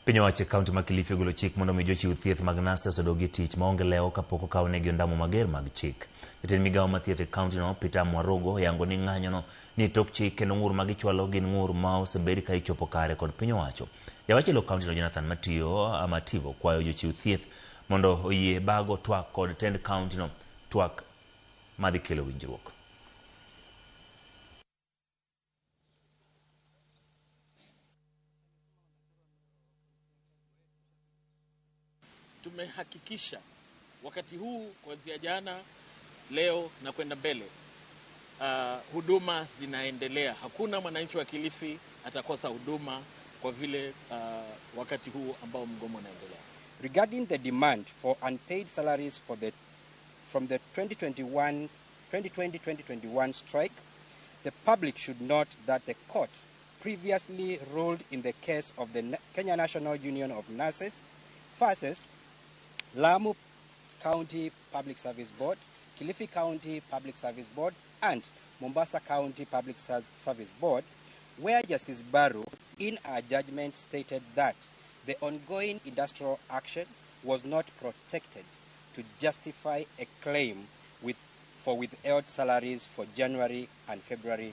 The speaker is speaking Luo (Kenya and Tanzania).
Piny owacho e kaunti ma Kilifi ogolo chik mondo mi jochiw thieth mag nurses odog e tich maonge lewo kapok okawnegi ondamo mager mag chik. Jatend migawo mar thieth e kaunti no Peter Mwarogo oyango ni ng'anyono ni tok chik kendo ng'ur ma gichwalo gin ng'ur ma osebed ka ichopo kare kod piny owacho. Jawach elo kaunti no Jonathan Matiyo Mativo kwayo jochiw thieth mondo oyie bago twak kod tend kaunti no twak madhi kelo winjruok. Tumehakikisha wakati huu kuanzia jana, leo na kwenda mbele, huduma zinaendelea. Hakuna mwananchi wa Kilifi atakosa huduma kwa vile wakati huu ambao mgomo unaendelea. Regarding the demand for unpaid salaries from the 2020-2021 strike, the public should note that the court previously ruled in the case of the Kenya National Union of Nurses versus Lamu County Public Service Board, Kilifi County Public Service Board, and Mombasa County Public Service Board, where Justice Baru, in her judgment, stated that the ongoing industrial action was not protected to justify a claim for withheld salaries for January and February.